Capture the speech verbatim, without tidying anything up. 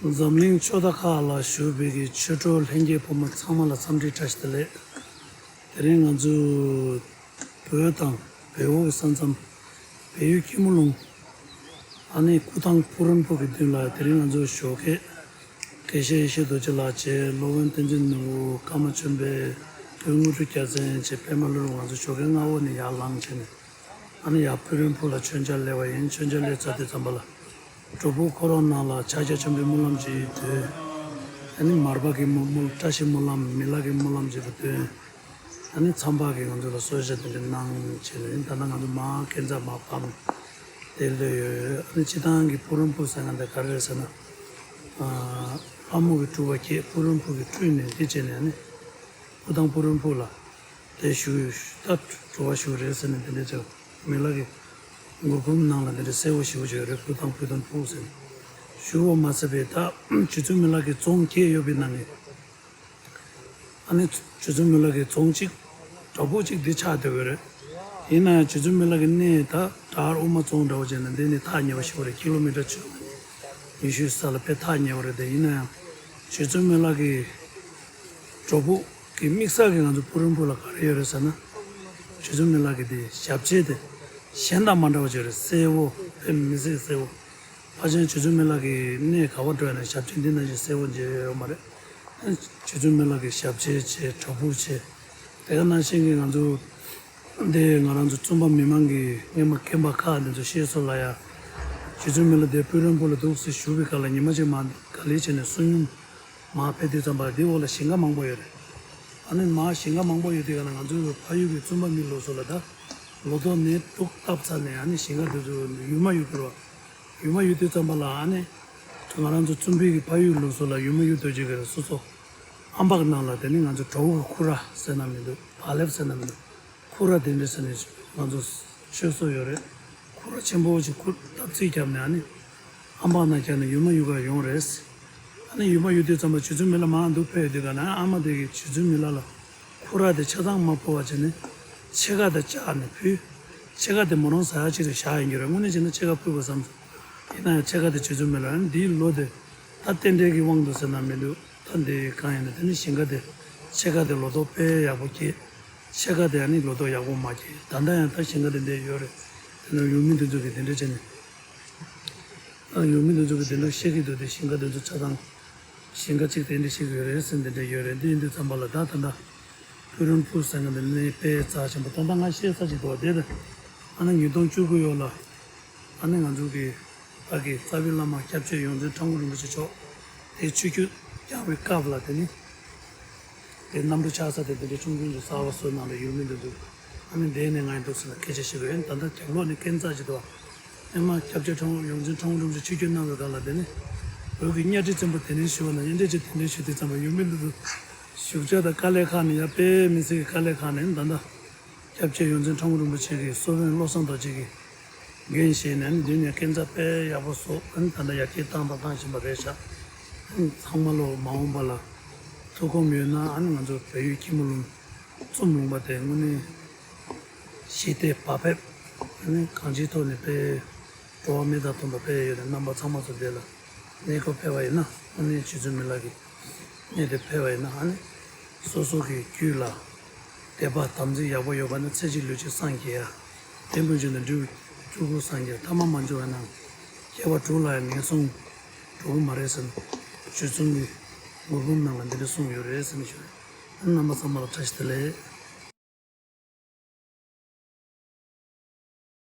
འཛམ་གླིང་ཕྱོགས་མཐའ་ཁག་ལ་བཞུགས་པའི་གི་ཆོས་གྲོགས་ལྷན་རྒྱས་ཕོ་མོ་ཚང་མ་ལ་འཚམས་འདྲི་བཀྲ་ཤིས་བདེ་ལེགས། དེ་རིང་ང་ཚོ་བོད་དང་བལ་པོ་གི་ས་མཚམས་བལ་ཡུལ་སྐྱི་མོ་ལུང་ཨ་ནི་སྐུ་ཐང་ཕུག་རོན་ཕུག་གི་མདུན་ལ་དེ་རིང་ང་ཚོ་ཞོགས་ཀས་དགེ་བཤེས་ཡེ་ཤེས་རྡོ་རྗེ་ལགས་བཅས་སློབ་དཔོན་བསྟན་འཛིན་ནོར་བུ། ཀརྨ་ཆོས་འཕེལ། བོད་དངོས་གྲུབ་རྒྱལ་མཚན་བཅས་པད་མ་ལྷུན་གྲུབ། ང་ཚོ་ཞོགས་ཀས་སྔ་པོ་ནས་ཡར་ལངས་བྱས་ནས་ཨ་ནི་ཡར་ཕུག་རོན་ཕུག་ལ་མཆོད་མཇལ་སླེབས་པ་ཡིན། མཆོད་མཇལ་སླེབས་ཚར་དུས་ཙམ་པ་ལ་སྒྲུབ་ཕུག་ཁོ་རང་ནང་ལ་ཕྱག་རྒྱ་ཆེན་པོའི་སྨོན་ལམ་ཅིག་འདོན། ཨ་ནི་མར་པ་གི་སྨོན་སྨོན་བཀྲ་ཤིས་སྨོན་ལམ། མི་ལ་གི་སྨོན་ལམ་ཅིག་འདོན། ཨ་ནི་མཚམས་པ་གིས་ང་ཚོ་ལ་གསོལ་ཇ་དེ་འདྲ་གནང་བྱས་ནས་ད་ལྟ་ང་ཚོ་མར་སྐས་འཛེག་མར་བབས་ནས་དེ་སླེབས་ཡོད། ཨ་ནི་སྤྱིར་བཏང་གི་ཕུག་རོན་ཕུག་ཟེར་མཁན་དེ་ག་རེ་རེད་ཟེར་ན། ཨ་ལྷ་མོ་གི་སྤྲུལ་པ་བསྐྱེད། ཕུག་རོན་ཕུག་གི་སྤྲུལ་ནས་འདི་བྱས་ནས་ཨ་ནི་སྐུ་ཐང་ཕུག་རོན་ཕུག་ལ་དེ་བཞུགས། ད་གྲྭ་པ་བཞུགས་རེད་ཟེར་ནས་དེ་འདྲ་བྱས། མི་ལ་གི་མགུར་འབུམ་ནང་ལ་དེ་འདྲ་གསལ་པོ་ཞེ་པོ་ཅིག་ཡོད་རེད། སྐུ་ཐང་ཕུག་རོན་ཕུག་ཟེར་ནས་བཞུགས་པ་མ་ཟད་པའི་ད་རྗེ་བཙུན་མི་ལ་གི་རྫོང་བརྒྱད་ཡོད་པའི་ནང་གི་ཨ་ནི་རྗེ་བཙུན་མི་ལ་གི་རྫོང་གཅིག་གྲྭ་ཕུག་གཅིག་འདི་ཆགས་བསྡད་ཡོད་རེད། ཡིན་ན་ཡང་རྗེ་བཙུན་མི་ལ་གི་གནས་ད་བྲག་དབུ་མ་རྫོང་འདྲ་བོ་བྱས་ན་འདི་ནི་ཐག་ཉེ་བ་ཞིག་རེད། ཀི་ལོ་མི་ཊར་བཅུ་ཉི་ཤུའི་ས་ལ་དཔེ་ཐག་ཉེ་བ་རེད། དེ་ཡིན་ན་ཡང་རྗེ་བཙུན་མི་ལ་གི་གྲྭ་ཕུག་གི་དམིགས་བསལ་གྱི་ང་ཚོ་ཕུག་རོན་ཕུག་ལ་ག་རེ་ཡོད་རེད་ཟེར་ན། རྗེ་བཙུན་མི་ལ་གི་དེ་ཞབས་རྗེས་དེ་གཞན་དང་མ་འདྲ་བ་ཅིག་རེད། གསལ་པོ་དཔེ་མི་སྲིད་གསལ་པོ། ཕལ་ཆེར་རྗེ་བཙུན་མི་ལ་གི་གནས་ག་པར་འགྲོ་ཡང་ན་ཞབས་རྗེས་འདི་ནང་བཞིན་གསལ་པོ་མཇལ་ཡོད་ཡོད་མ་རེད། རྗེ་བཙུན་མི་ལ་གི་ཞབས་རྗེས་བྱས། གྲྭ་ཕུག་བྱས། དེ་ག་ནང་བཞིན་གྱི་ང་ཚོ་འདི་ང་རང་ཚོ་བཙུན་པ་མི་མང་གི་སྔས་མ་མཁན་པ་ཁག་འདི་ཚོ་བཤད་སྲོལ་ལ་ཡ། རྗེ་བཙུན་མི་ལ་དེ་ཕུག་རོན་ཕུག་ལ་འདུག་སེ་བཞུགས་པའི་སྐབས་ལ་ཉི་མ་གཅིག་མར་ག་ལེ་བྱས་ནས་བསོད་སྙོམས་མར་ཕེབས་དུས་ཙམ་པ་འདི་འོག་ལ་ཞིང་ཁ་མང་པོ་ཡོད་རེད། ཨ་ནི་མར་ཞིང་ཁ་མང་པོ་ཡོད་དུས་ག་ན་ང་ཚོའི་ཕ་ཡུལ་གྱི་བཙུན་པ་མི་ལུགས་སྲོལ་ལ་ད་ལོ་ཏོག་ནས་དུག་བཏབ་ཚར་ནས་ཨ་ནི་ཞིང་ཁ་དེ་ཚོ་ཡུར་མ་ཡུར་དགོས་རེད་བ། ཡུར་མ་ཡུར་དུས་ཙམ་པ་ལ་ཨ་ནི་ང་རང་ཚོ་བཙུན་པའི་གི་ཕ་ཡུལ་ལུགས་སྲོལ་ལ་ཡུར་མ་ཡུར་དུས་ཅིག་གི་སོ་སོ་ཨམ་བག་ནང་ལ་དེ་ནི་ང་ཚོ་གྲོ་བོ་གི་ཁུ་ར་ཟེར་ན་མི་འདུག་བག་ལེབ་ཟེར་ན་མི་འདུག་ཁུ་ར་དེ་འདྲ་ཟེར་ནས་ང་ཚོ་མཆོད་སྲོལ་ཡོད་རེད། ཁུ་ར་ཆེན་པོ་ཞིག་ཁུ་བཏབ་རྩིས་བརྒྱབ་ནས་ཨ་ནི་ཨམ་བག་ནང་བརྒྱབ་ནས་ཡུར་མ་ཡུར་ག་ཡོང་རེད། ཨ་ནི་ཡུར་མ་ཡུར་དུས་ཙམ་པ་རྗེ་བཙུན་མི་ལ་མར་འདུག་ཕེབས་དུས་ག་ན་ཨ་མ་དེ་གིས་རྗེ་བཙུན་མི་ལ་ལ་ཁུ་ར་དེ་ཆ་ཚང་མ་ཕུལ་བ་བྱས་ནས་ཕྱེད་ཀ་དེ་བཅག་ནས་ཕུལ། ཕྱེད་ཀ་དེ་མོ་རང་ཟ་ཡག་ཅིག་ལ་བཞག་ཡིན་རྒྱུ་རེད། དངོས་གནས་བྱས་ན་ཕྱེད་ཀ་ཕུལ་དགོས་བསམ་སོང་། ཡིན་ན་ཡང་ཕྱེད་ཀ་དེ་རྗེ་བཙུན་མི་ལ། ཨ་ནི་འདིའི་ལོ་དེ་ད་རྟེན་འབྲེལ་གྱི་དབང་དུ་ཟེར་ན་མི་འདུག་ད་འདི་གང་ཡིན་ན་དེ་ནི་ཞིང་ཁ་དེ་ཕྱེད་ཀ་དེ་ལོ་ཏོག་དཔེ་ཡག་པོ་སྐྱེས། ཕྱེད་ཀ་དེ་ཨ་ནི་ལོ་ཏོག་ཡག་པོ་མ་སྐྱེས། ད་ལྟ་ཡང་ད་ཞིང་ཁ་དེ་འདི་ཡོད་རེད། དེ་ནས་ཡུལ་མི་འདི་ཚོ་གིས་དེ་འདྲ་བྱས་ནས། ཨ་ཡུལ་མི་འདི་ཚོ་གིས་དེ་འདྲ་བཤད་ཀྱི་འདུག་དེ་ཞིང་ཁ་འདི་ཚོ་ཆ་ཚང་ཞིང་ཁ་གཅིག་དེ་འདྲ་ཞིག་ཡོད་རེད་ཟེར་འདི་འདྲ་ཡོད་རེད། འདི་ཡིན་དུས་ཙམ་པ་ལ་ད་ད་ལྟ་ཕུག་རོན་ཕུག་ཟེར་མཁན་འདི་ནི་དཔེ་རྩ་ཆེན་པོ། ད་ལྟ་ང་བཤད་ས་ཅིག་འདུག་དེ་ད་ཨ་ནི་ཉིས་སྟོང་བཅུ་དགུ་ཡོད་ལ། ཨ་ནི་ང་ཚོ་གི་ཕ་གི་རྩ་བའི་བླ་མ་སྐྱབས་རྗེ་ཡོངས་འཛིན་ཁྲ་འགུ་རིན་པོ་ཆེ་མཆོག་དེ་ཆོས་བརྒྱུད་བསྐྱངས་པའི་སྐབས་ལ་དེ་ནི་དེ་གནམ་གྲུ་ཆགས་ས་དེ་དེ་འདྲ་ཆུང་ཆུང་ཅིག་གསར་པ་བཟོས་གནང་རེད། ཡུལ་མི་འདི་ཚོ་ཨ་ནི་འདི་ནས་ང་ཡི་འདུག་ཟེར་ན་སྐད་ཆ་བཤད་དགོས། ཨ་ནི་ད་ལྟ་རྒྱབ་ལོགས་ནས་སྐས་འཛེག་ཅིག་འདུག་ཨ་མ་སྐྱབས་རྗེ་ཁྲ་འགུ་ཡོངས་འཛིན་ཁྲ་འགུ་རིན་པོ་ཆེ་ཆོས་བརྒྱུད་གནང་བའི་སྒང་ལ་དེ་ནི་བོད་ཀྱི་གཉའ་ཁྲི་བཙན་པོ་དེ་ནས་ཞུ་བ་ན་གཉའ་ཁྲི་ཆེ་དེ་ནས་ཞུ་དུས་ཙམ་པ་ཡུལ་མི་འདི་ཚོ་བཞུགས་ཆགས་དང་དཀའ་ལས་ཁག་ནས་ཡ་དཔེ་མི་སྲིད་ཀྱི་དཀའ་ལས་ཁག་ནས་ད་ལྟ་སྐྱབས་རྗེ་ཡོངས་འཛིན་ཁྲ་འགུ་རིན་པོ་ཆེ་གིས་གཙོ་བོན་བློ་བཟང་རྡོ་རྗེ་གིས་འགན་བཞེས་ནས་ཨ་ནི་འདི་ནས་སྐས་འཛེག་དཔེ་ཡག་པོ་བཟོ། ཨ་ནི་ད་ལྟ་ཡར་རྒྱས་བཏང་དང་བཏང་བཞིན་པ་རེད་ཤག་ཨ་ནི་ཚང་མ་ལོ་མ་འོངས་པ་ལ་ཐུགས་ཁོམ་ཡོད་ན་ཨ་ནི་ང་ཚོ་བལ་ཡུལ་སྐྱི་མོ་ལུང་ཙུམ་ལུང་པ་དེ་དངོས་གནས་ཞི་བདེ་བག་ཕེབས། ཨ་ནི་གང་ཅིའི་ཐོག་ནས་དཔེ་འགྲོ་བ་མི་དང་མཐུན་པ་དཔེ་ཡོད་ནས་རྣམ་པ་ཚང་མ་ཚོ་འདི་ལ་གནས་སྐོར་ཕེབས་པ་ཡིན་ན་དངོས་གནས་རྗེ་བཙུན་མི་ལ་གི་གནས་དེ་ཕེབས་པ་ཡིན་ན་ཨ་ནི་སོ་སོ་གི་རྒྱུད་ལ་དད་པ་དམ་ཚིག་ཡག་པོ་ཡོད་པ་ན་ཚེ་གཅིག་ལུས་གཅིག་སངས་རྒྱས་ཡ། དེ་འཕོ་འགྱུར་ན་འབྲས་བུ་བཅུ་དགུ་སངས་རྒྱས། ཐ་མ་མ་འབྱོར་བ་ན་སྐྱེ་བ་དྲུག་ལ་ཡང་ངན་སོང་འགྲོ་གི་མ་རེད་ཟེར་ནས་རྗེ་བཙུན་གྱི་མགུར་འབུམ་ནང་ལ་འདི་འདྲ་གསུངས་ཡོད་རེད་ཟེར་ནས་ཞུ། རྣམ་པ་ཚང་མ་ལ་བཀྲ་ཤིས་བདེ་ལེགས།